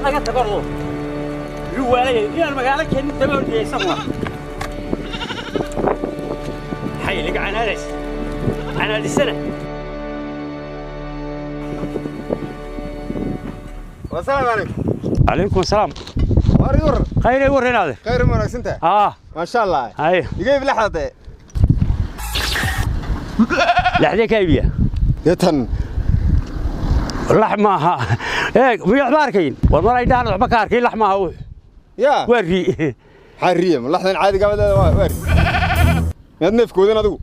Naga tago yuu waalaya inaan magaalo keenin daba ordiyay isaguna. Maxay inaga canaanays canaadisana? Wasalaamu calaykum. Calaykum asalaam. Waar ii waran? Khayr ay warreenaade. Khayr ma wanaagsan tahay? Haa. Maasha Allah. Hay. Iga iib laxda dee. Laxdee ka iibiya? Dee tan. Lax maaha. Eeg, miyaa waxba arkayn? War mar ay dhahaan waxba ka arkayn, lax maaha wuxu. Yaa. Waa ri. Maxaa riye? Ma laxdan caadiga ah waa waa ri. Miyaad neefkoodan adigu?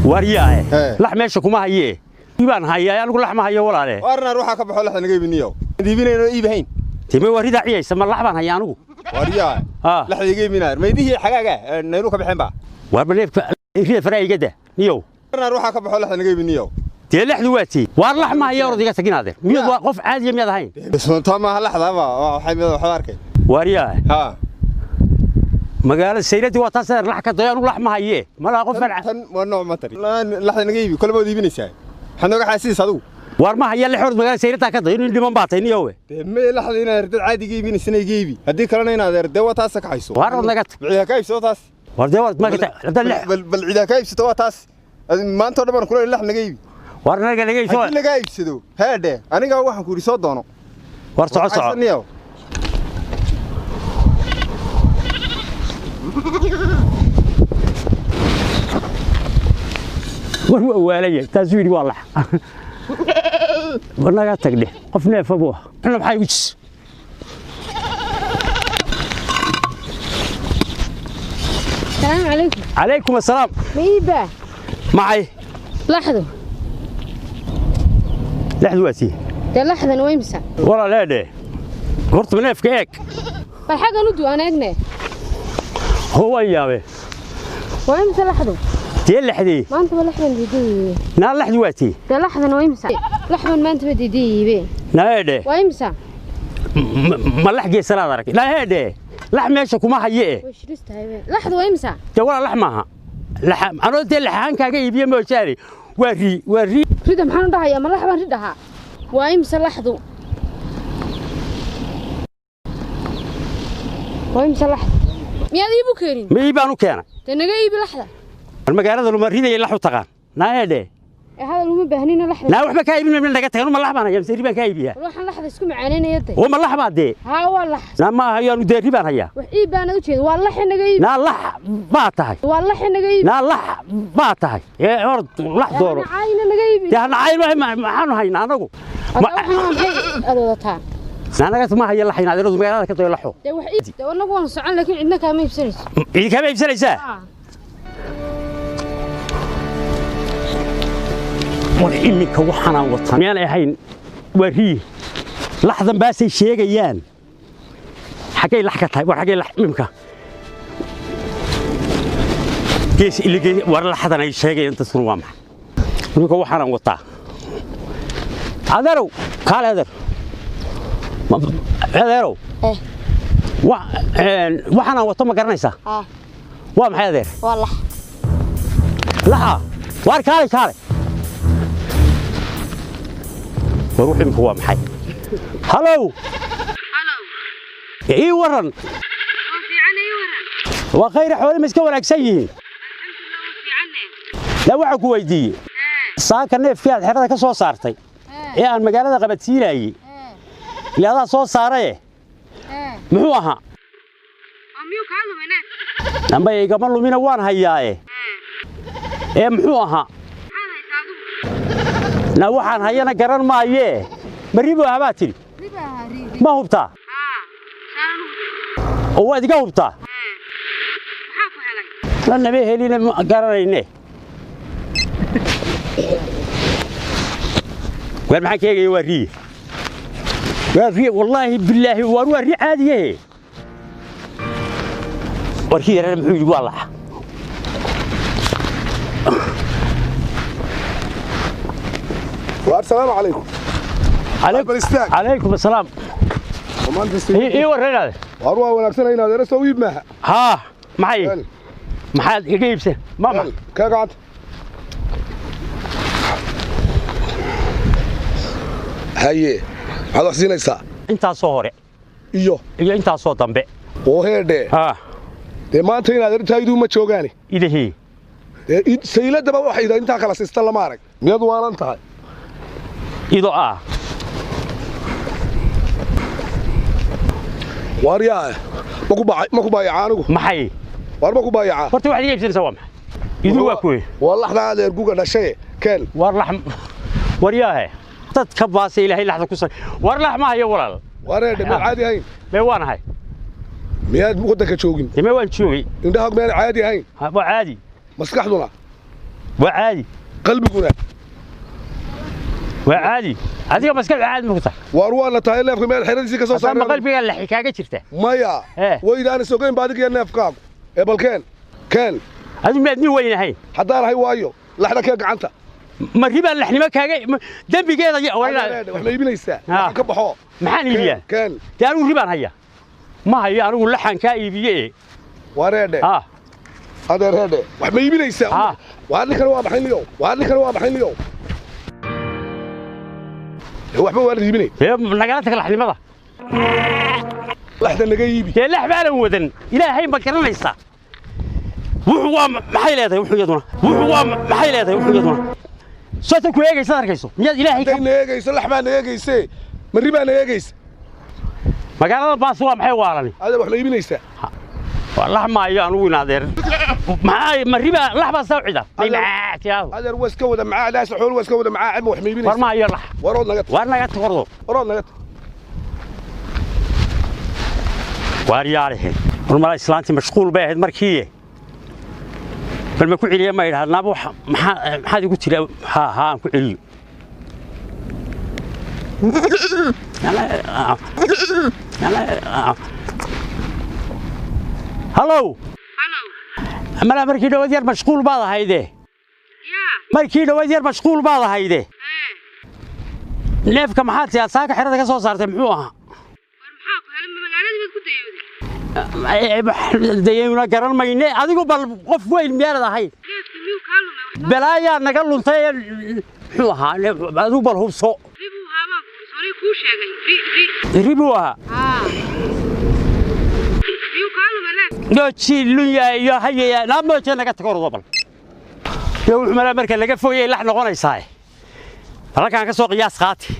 War yaahe. Hee. Lax meesha kuma hayee. Baan hayaa anigu, lax ma hayo walaale. Waarna ruuxa ka baxo laxda naga iibiniyow. Iibinayno iibahayn. Time waa rida ciyaysa, ma lax baan hayaa anigu? Waar yaa. Haa. Laxda iga iibinaar. Maydihii xagaaga naylu ka baxeen ba. War ba neefka rida faraa iga dah niyow. Waarna ruuxa ka baxo laxda naga iibiniyow. Dee laxdu waa tii. Waar lax ma haya, orod iga taginaade. Miyaad waa qof caadiya miyaad ahayn? Isma maaha laxda ba waxay mid waxba arkay. Waar yaahe. Haa. Magaalada sayladii waa taas lax ka dayo, anigu lax ma hayee, malaha qof tan tan waa nooc ma tari. Laxda naga iibi, kolba waad iibinaysaa. Maxaad nooga xaasiis adigu? Waar ma haya lix, orod magaalada sayladaa ka dayo, nin dhiman baa tahay niyowe. Dee ma laxda inaad dad caadiga iibinaysana iga iibi. Haddii kalena inaad dee waa taas ka hayso. Waar orod naga tag. Bal ciidaa ka iibsato taas. War dee war ma ka hadda lix. Bal ciidaa ka iibsato waa taas. Maanta oo dhan baan kula lax naga iibi. Waar naga laga iibso. Haddii laga iibsado, heedhe, aniga waxaan ku yidhi soo doono. War soco soco. Haysan. War waa waalaya, taasuu yidhi waa lax. War naga tag dheh, qof neefa buu ahaa. Xuna maxaa igu jis? السلام عليكم. Calaykum assalaam. ميبا. Maxay? لحظة. Lexdu waa tii. ده لحظة ويمسا. Walaaleedhe, horta neefka eeg. بل حاجة ندو أنا أجنة. Hoo waan yaabe. ويمسا لحظة. Dee lexdii. ما أنت لحظة دي. Naa lexdu waa tii. ده لحظة ويمسا لحظة ما أنت بدي دي بي. Naa eedhe. ويمسا. Ma lax geesanaad arag? Naa eedhe, lax meesha kuma haye e. وش لسه هاي لحظة ويمسا. Dee walaa lax maaha. Lax anoo dee laxaan kaaga iibiye moojaane, waa rii, waa rii. ريدا محل ده يا ما لحظة ريدها ويمسا لحظة ويمسا لحظة يا ذي بكرين. Ma ii baan u keenay. ده نجيب لحظة. War magaalada luma ridaya lax u taqaan? Naa eedhe. هذا اللي ما بهنينا لحظة. Naa waxba kaa iibin, naga tagan. Ma lax baan hayaa mise ri baan kaa iibiyaa? روح لحظة اسكو معانينا يدي. Oo ma lax baa dee? ها والله. Naa ma hayaanu, dee ri baan hayaa. wax ii baan u jeed waa lax inaga iib. Naa lax baa tahay. Waa lax inaga iib. Naa lax baa tahay ee orod lax dooro. Caayna naga iib. Dee hana cayn maxaanu haynaa anagu? Waxaan maxay aad wadataa? Naa naga ma haya laxayn, adeeradu magaalada ka dayo laxo. Dee wax iib dee anagu waan socon laakiin cidna kaama iibsanayso. Cidi kaama iibsanaysaa. War iminka waxaanaan wataa miyaanay ahayn? Waa rii laxdan baasay sheegayaan, xaggay lax ka tahay? War xaggay lax imimka gees ilige? War laxdan ay sheegayaan dadkuna waa maxay iminka waxaanaan wataa? Adeerow, kaale adeer. Adeerow. Eh. Waxaanaan wato ma garanaysaa? Ah. Waa maxay adeer? Waa lax. Laxa? Waar kaale kaale. War wuxuu imika waa maxay? Halow, ii waran. Waa khayr, xoole ma iska wanaagsan yihiin? La waxaan ku weydiiyey saaka neefkii aad xerada ka soo saartay ee aan magaalada qabadsiinayey, ila adaa soo saaraye, muxuu ahaa? Amba igama lumina, waan hayaaye ee muxuu ahaa? Na waxaan hayana garan maayee, berri buu ahaa baa tidhi, ma hubtaa? Oo waad iga hubtaa? La nama helina, ma garanayne. Waar maxaan ka eegaya? Waa riye, waa riye, wallaahi bilaahi, waar waa ri caadiyahe. Warkii yarana muxuu yidhi? Waa laxa. السلام عليكم. Bal istaag. Calaykum asalaam. Maanta ii warraynaade. War waa wanaagsan inaad era soo iib maaha? Haa, maxay maxaad iga iibsan ma ma Ka gacanta haye, maxaad wax siinaysaa? Intaasoo hore iyo iyo intaasoo dambe. Oo heedhe. Ah. Dee maanta inaad arintaydu ma joogaani. Idahii. Dee sayladaba waxay intaa kala siista lama arag. Miyad waalan tahay? Ido ah. Waaryaa, ma ku baayacaa anigu? Maxay? Waar ma ku baayacaa? Horta waxaad iga iibsanaysaa waa maxay? Idu waa kuwe. Waa laxda adeer guga dhashay keen. Waar lax waryaahe. Dadka baase Ilaahay laxda ku sar. Waar lax ma hayo walaal. Wareedhe ma caadi ahayn. Mee waan ahay. Miyaad waddanka joogin? Mee waan joogay. Indhaha meel caadi ahayn. Waa caadi. Maskaxduna waa caadi. Qalbiguna waa caadi. Adiga maskaxdu caadi ma ku tahay? Waar waana tahay neefka meel xeradiisii ka soo saaray. Ma saaray qalbiga laxi kaaga jirta? Maya. Waydaan isogeyn ba adiga iyo neefkaagu. Ee bal keen. Keen. Adigu miyaad nin weyn ahayn? Haddaan ahay waayo laxda kee gacanta. Ma ribaan laxnimo kaaga dembigeeda iyo Wareedhe wax ma iibinaysaa? Waxaan ka baxo. Maxaan iibiyaa? Keen. Dee anigu ribaan haya. Ma hayo anigu laxan kaa iibiye. Wareedhe. Ah. Adeer heedhe wax ma iibinaysaa? Waar ninkan waa maxay niyow? Waar ninkan waa maxay niyow? Waxba waa la iibinay. Dee nagala tag laxnimada. Laxda naga iibi. Dee lax baanan wadan. Ilaahay ma garanaysaa. Wuxuu waa maxay leedahay wuxuu iyaduna? Wuxuu waa maxay leedahay wuxuu iyaduna? Soo ku eegaysa arkayso. Miyaad Ilaahay ka Intay na eegayso lax baa na eegayse. Marri baa na eegaysa. Magaalada baas waa maxay waalani? Adeer wax ma iibinaysaa? Waa lax maayo anigu in adeer. Maxay marri baa lax baa soo cida. Maxaa tiyaado? Adeer waa iska wada macaa daas xool waa iska wada macaa wax ma iibinaysaa? War maayo lax. Warood naga. War naga tagordo. Warood naga. Waar yaarihi. War mala islaantii mashquul bay ahayd markii. Bal ma ku celiya ma idhaahdo naab wax maxaad igu tiri ha ha aan ku celiyo. Hello. Hello. Mala markii dhawaad yar mashquul baad ahayde. Yaa. Markii dhawaad yar mashquul baad ahayde. Neefka maxaad tiyaa saaka xerada ka soo saartay muxuu ahaa? War maxaa ku helay magaalada mid ku dayowday? Dayowna garan mayne adigu bal qof weyn miyaanad ahayn? Neefka miyuu kaa lumay? Balaayaa naga luntay muxuu ahaa? Adigu bal hubso. Ribuu ahaa baan sorry kuu sheegay. Ri ri. Ribuu ahaa. Miyuu kaa lumay neefka? Nooji lunya iyo hayaya naamooje naga tago ordo bal. Iyo wuxuu malaa marka laga fogeeyay lax noqonaysaa. Halkaan ka soo qiyaas qaati.